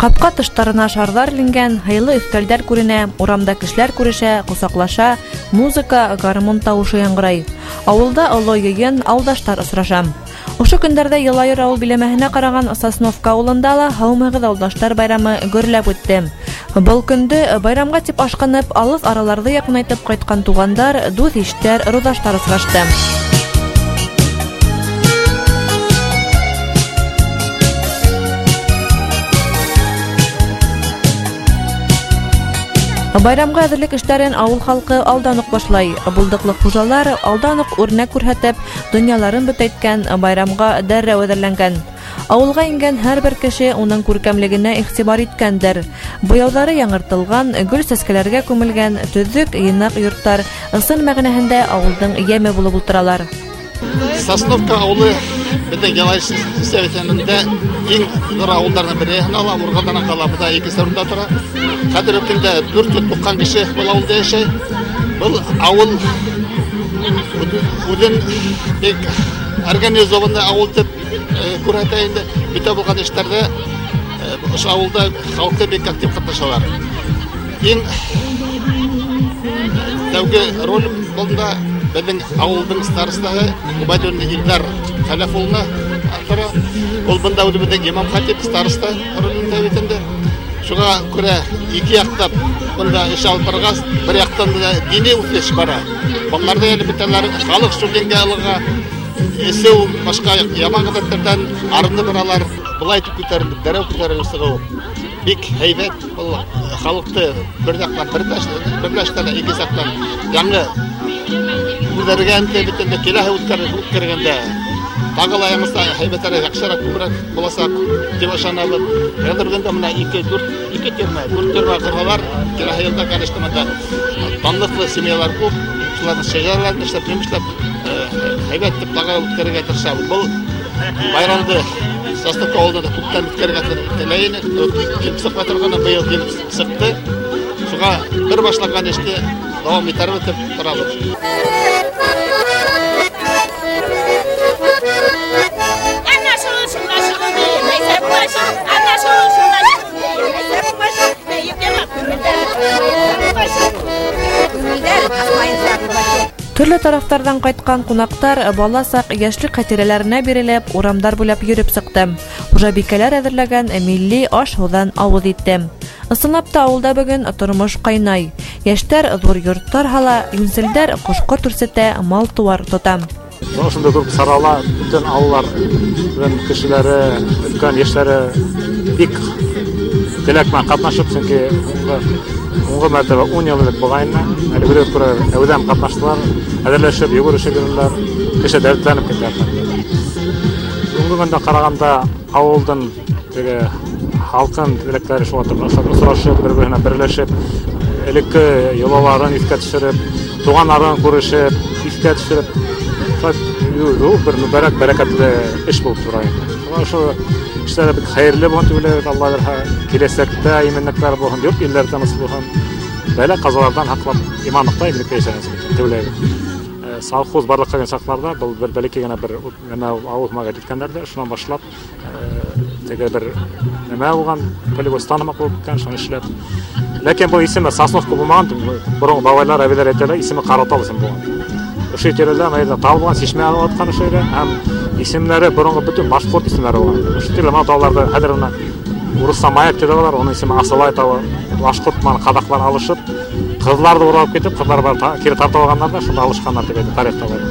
Ҡапҡа тыштарына шарҙар эленгән, һыйлы өҫтәлдәр күренә, урамда кешеләр күрешә, ҡосаҡлаша, музыка, гармун тауышы яңғырай. Ауылда оло йыйын, ауылдаштар осраша. Ошо көндәрҙә Йылайыр ауыл биләмәһенә ҡараған Сосновка ауылында ла «Һаумыһығыҙ, ауылдаштар» байрамы гөрләп үтте. Был көндө байрамға тип ашҡынып, алыҫ араларҙы яҡынайтып ҡайтҡан туғандар, дуҫ-иштәр, ырыуҙаштар осрашты. Байрамға әҙерлек эштәрен ауыл халҡы алдан уҡ башлай. Булдыҡлы хужалар алдан уҡ үрнәк күрһәтеп, донъяларын бөтәйткән, байрамға дәррәү әҙерләнгән. Ауылға ингән һәр бер кеше уның күркәмлегенә иғтибар иткәндер. Буяуҙары яңыртылған, гөл сәскәләргә күмелгән, төҙөк, йыйнаҡ йорттар ысын мәғәнәһендә ауылдың йәме булып ултыралар. Сосновка ауылы беҙҙең Йылайыр советында иң ҙур ауылдарҙың береһе һанала, Урғалданан ҡала бында икенсе урында тора. Хәҙерге көндә 490 кеше был ауылда йәшәй. Был ауыл үҙен бик организованный ауыл тип күрһәтә инде. Бөтә булған эштәрҙә ошо ауылда халҡы бик актив ҡатнашалар. Иң тәүге роль бында беҙҙең ауылдың старостаһы Ғөбәйҙуллин Илдар Хәләф улына тора. Ул бында үҙебеҙҙең имам хатип староста ролендә бит инде. Шуға күрә ике яҡтап бында эш алып барғас, бер яҡтан да дини үҫеш бара. Балаларҙы әле бөтәләр халыҡ шул дингә алырға, эсеү, башҡа яман ғәҙәттәрҙән арынып баралар. Былай итеп күтәрелеп, дәррәү күтәрелеп сығыу бик һәйбәт. Был халыҡты бер яҡтан берләштерә, икенсе яҡтан яңы үҙҙәргә инде бит инде киләһе үткәргәндә тағы ла яңыса һәйбәтерәк, яҡшыраҡ, күберәк буласаҡ тип ышанабыҙ. Хәҙер бында мына ике, дүрт, ике тирмә, дүрт тирмә ҡорғалар. Киләһе йылда, конечно, бында данлыҡлы семьялар күп. Шуларҙың шәжәрәләрен эшләп, нәмә эшләп, һәйбәт итеп тағы үткәрергә тырышабыҙ. Был байрамды Сосновка ауылында күптән үткәрергә теләй инек. Килеп сыҡмай торғаны быйыл килеп сыҡты. Шуға бер башланған эште дауам итәрбеҙ тип торабыҙ. Төрлө тарафтарҙан ҡайтҡан ҡунаҡтар бала саҡ йәшлек хәтирәләренә бирелеп, урамдар буйлап йөрөп сыҡты. Хужабикәләр әҙерләгән милли аш-һыуҙан ауыҙ итте. Ысынлап та ауылда бөгөн тормош ҡайнай. Йәштәр ҙур йорттар һала, йүнселдәр ҡош-ҡорт үрсетә, мал-тыуар тота. Ошондай ҙур сарала бөтөн ауылдар кешеләре, өлкән йәштәре бик теләк менән ҡатнашып, сөнки һуңғы мәртәбә 10 йыл элек булғайны. Әле бер күрә әүҙәм ҡатнаштылар, әҙерләшеп, йүгерешеп йөрөнөләр, кеше дәртләнеп китә. Бөгөнгө көндә ҡарағанда ауылдың теге халҡын теләктәре шуға осрашып, бер-береһенә берләшеп, элекке йолаларын иҫкә төшөрөп, туғаннарын күрешеп, иҫкә төшөрөп, ҙур бер мөбәрәк, бәрәкәтле эш булып тора инде. Шуға ошо эштәр бик хәйерле булһын тип уйлайбыҙ, Алла бирһә, киләсәктә именлектәр булһын, йорт илләр тыныс булһын, бәлә ҡазаларҙан һаҡлап, иманлыҡта игелекле йәшәгән тип уйлайбыҙ. Совхоз барлыҡҡа килгән саҡларҙа был бер бәләкәй генә бер нәмә ауыл һымаҡ иткәндәр ҙә, шунан башлап, теге бер нәмә булған, полевой стан һымаҡ булып киткән, шуны эшләп. Ләкин был исеме Сосновка булмаған, боронғо бабайлар, әбейләр әйтәләр, исеме Ҡаратал исеме булған. Ошо тирәлә майҙа тал булған, шишмә атҡан ошо ерҙә, һәм исемдәре боронғо бөтөн башҡорт исемдәре булған. Ошо тирәлә мына тауларҙы хәҙер бына урыҫса маяк тип алалар, уның исеме Асылай тауы. Башҡорт менән ҡаҙаҡлар алышып, ҡыҙларҙы урап китеп, ҡыҙлар бар кире тартып алғандар ҙа, шунда алышҡандар тип әйтә тарихта бар.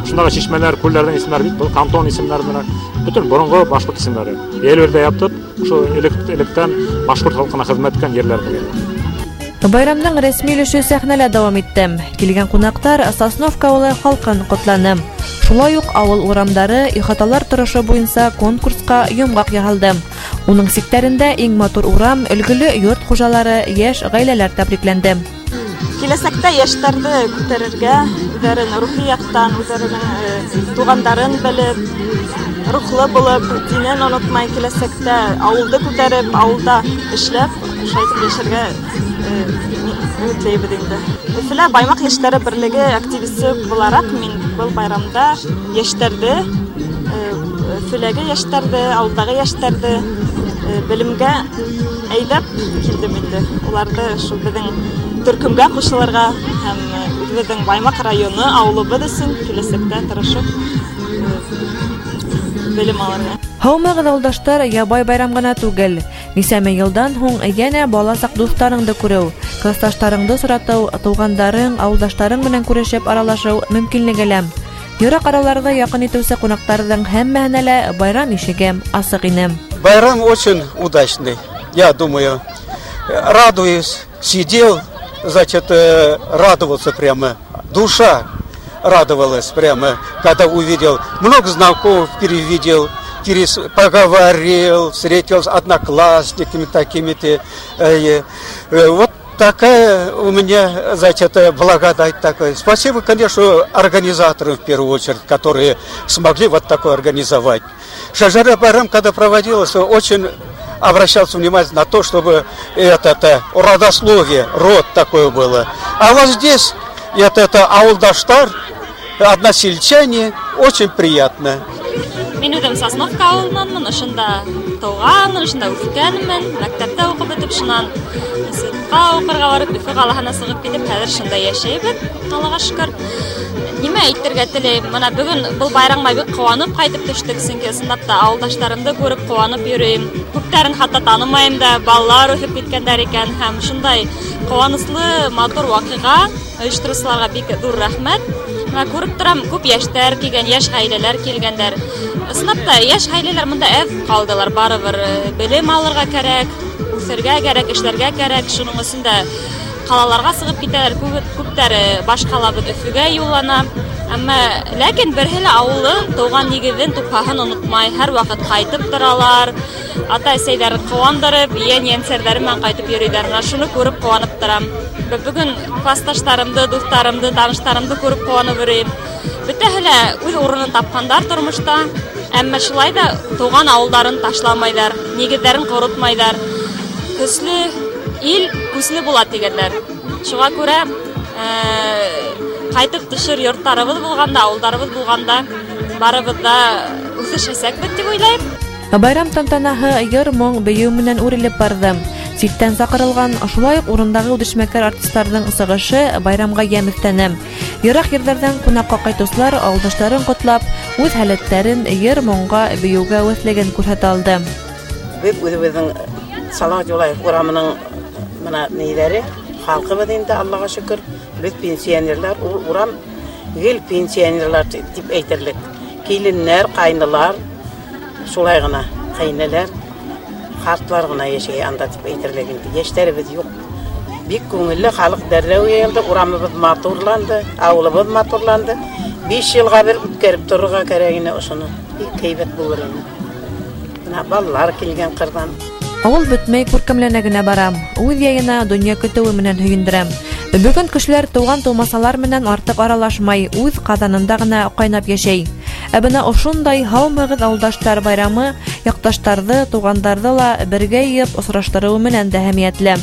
Шундағы шишмәләр, күлдәрҙең исемдәре бит, был кантон исемдәре менән бөтөн боронғо башҡорт исемдәре. Йәйләүҙә ятып, ошо электән башҡорт халҡына хеҙмәт иткән ерләр тигән. Байрамдың рәсми өлөшө сәхнәлә дауам итте. Килгән ҡунаҡтар Сосновка ауылы халҡын ҡотланы. Шулай уҡ ауыл урамдары, ихаталар торошо буйынса конкурсҡа йомғаҡ яһалды. Уның сиктәрендә иң матур урам, өлгөлө йорт хужалары, йәш ғаиләләр тәбрикләнде. Киләсәктә йәштәрҙе күтәрергә, үҙҙәрен рухи яҡтан, үҙҙәренең туғандарын белеп, рухлы булып, динен онотмай киләсәктә ауылды күтәреп, ауылда эшләп, шулай итеп йәшәргә өмөтләйбеҙ инде. Өфөлә Баймаҡ йәштәре берлеге активисы булараҡ мин был байрамда йәштәрҙе, Өфөләге йәштәрҙе, ауылдағы йәштәрҙе Белемгә әйҙәп килдем инде. Уларҙы шул беҙҙең төркөмгә ҡушылырға һәм үҙебеҙҙең Баймаҡ районы ауылыбыҙ өсөн киләсәктә тырышып белем алырға. Һаумығыҙ, ауылдаштар, ябай байрам ғына түгел. Нисәмә йылдан һуң йәнә баласаҡ дуҫтарыңды күреү, класташтарыңды соратыу, туғандарың, ауылдаштарың менән күрешеп аралашыу мөмкинлеге лә. Йыраҡ араларҙы яҡын итеүсе ҡунаҡтарҙың һәммәһенә лә байрам ишеге асыҡ ине. Байрам очень удачный, я думаю. Радуюсь, сидел, значит, радовался прямо. Душа радовалась прямо, когда увидел. Много знакомых перевидел, поговорил, встретился с одноклассниками такими-то. Вот такая у меня, значит, благодать такая. Спасибо, конечно, организаторам, в первую очередь, которые смогли вот такое организовать. Шажара Байрам, когда проводился, очень обращался внимание на то, чтобы это родословие, род такое было. А вот здесь это ауылдаштар, односельчане, очень приятно. Мин үҙем Сосновка ауылынанмын, ошонда тыуғанмын, ошонда үҫкәнмен, мәктәптә уҡып бөтөп, шунан институтҡа уҡырға барып, Өфө ҡалаһына сығып китеп, хәҙер шунда йәшәйбеҙ, Аллаға шөкөр. Нимә әйтергә теләйем, бына бөгөн был байрамға бик ҡыуанып ҡайтып төштөк, сөнки ысынлап та ауылдаштарымды күреп ҡыуанып йөрөйөм. Күптәрен хатта танымайым да, балалар үҫеп киткәндәр икән һәм шундай ҡыуаныслы, матур ваҡиға ойоштороусыларға бик ҙур рәхмәт. Бына күреп торам, күп йәштәр килгән, йәш ғаиләләр килгәндәр. Ысынлап та йәш ғаиләләр бында әҙ ҡалдылар, барыбер белем алырға кәрәк, үҫергә кәрәк, эшләргә кәрәк. Шуның өсөн дә ҡалаларға сығып китәләр, күптәре баш ҡалабыҙ Өфөгә юллана. Әммә ләкин береһе лә ауылын, тыуған нигеҙен, тупһаһын онотмай, һәр ваҡыт ҡайтып торалар. Ата-әсәйҙәрен ҡыуандырып, ейән-ейәнсәрҙәре менән ҡайтып йөрөйҙәр. Бына шуны күреп ҡыуанып торам. Бөгөн класташтарымды, дуҫтарымды, таныштарымды күреп ҡыуанып йөрөйөм. Бөтәһе лә үҙ урынын тапҡандар тормошта, әммә шулай ҙа тыуған ауылдарын ташламайҙар, нигеҙҙәрен ҡоротмайҙар. Көслө ил күсле була тигәндәр. Шуға күрә, ҡайтып төшөр йорттарыбыҙ булғанда, ауылдарыбыҙ булғанда барыбыҙ ҙа үҫешәсәкбеҙ тип уйлайым. Байрам тантанаһы йыр, моң, бейеү менән үрелеп барҙы. Ситтән саҡырылған, шулай уҡ урындағы үҙешмәкәр артистарҙың сығышы байрамға йәм өҫтәне. Йыраҡ ерҙәрҙән ҡунаҡҡа ҡайтыусылар ауылдаштарын ҡотлап, үҙ һәләттәрен йыр, моңға, бейеүгә әүәҫлеген күрһәтә алды. Беҙ үҙебеҙҙең Салауат Юлаев урамының бына ниҙәре, халҡыбыҙ инде, Аллаға шөкөр, беҙ пенсионерлар, ул урам гел пенсионерлар тип әйтерлек. Киленнәр, ҡайнылар, шулай ғына, ҡәйнәләр, ҡартлар ғына йәшәй анда тип әйтерлек инде. Йәштәребеҙ юҡ. Бик күңелле, халыҡ дәррәү йыйылды, урамыбыҙ матурланды, ауылыбыҙ матурланды. 5 йылға бер үткәреп торорға кәрәк ине ошоно. Бик һәйбәт булыр ине. Бына балалар килгән ҡырҙан. Ауыл бөтмәй, күркәмләнә генә бара. Үҙ яйына донъя көтөүе менән һөйөндөрә. Бөгөн кешеләр тыуған тыумасалар менән артыҡ аралашмай, үҙ ҡаҙанында ғына ҡайнап йәшәй. Ә бына ошондай һаумығыҙ ауылдаштар байрамы яҡташтарҙы, туғандарҙы ла бергә йыйып осраштырыуы менән дә әһәмиәтле.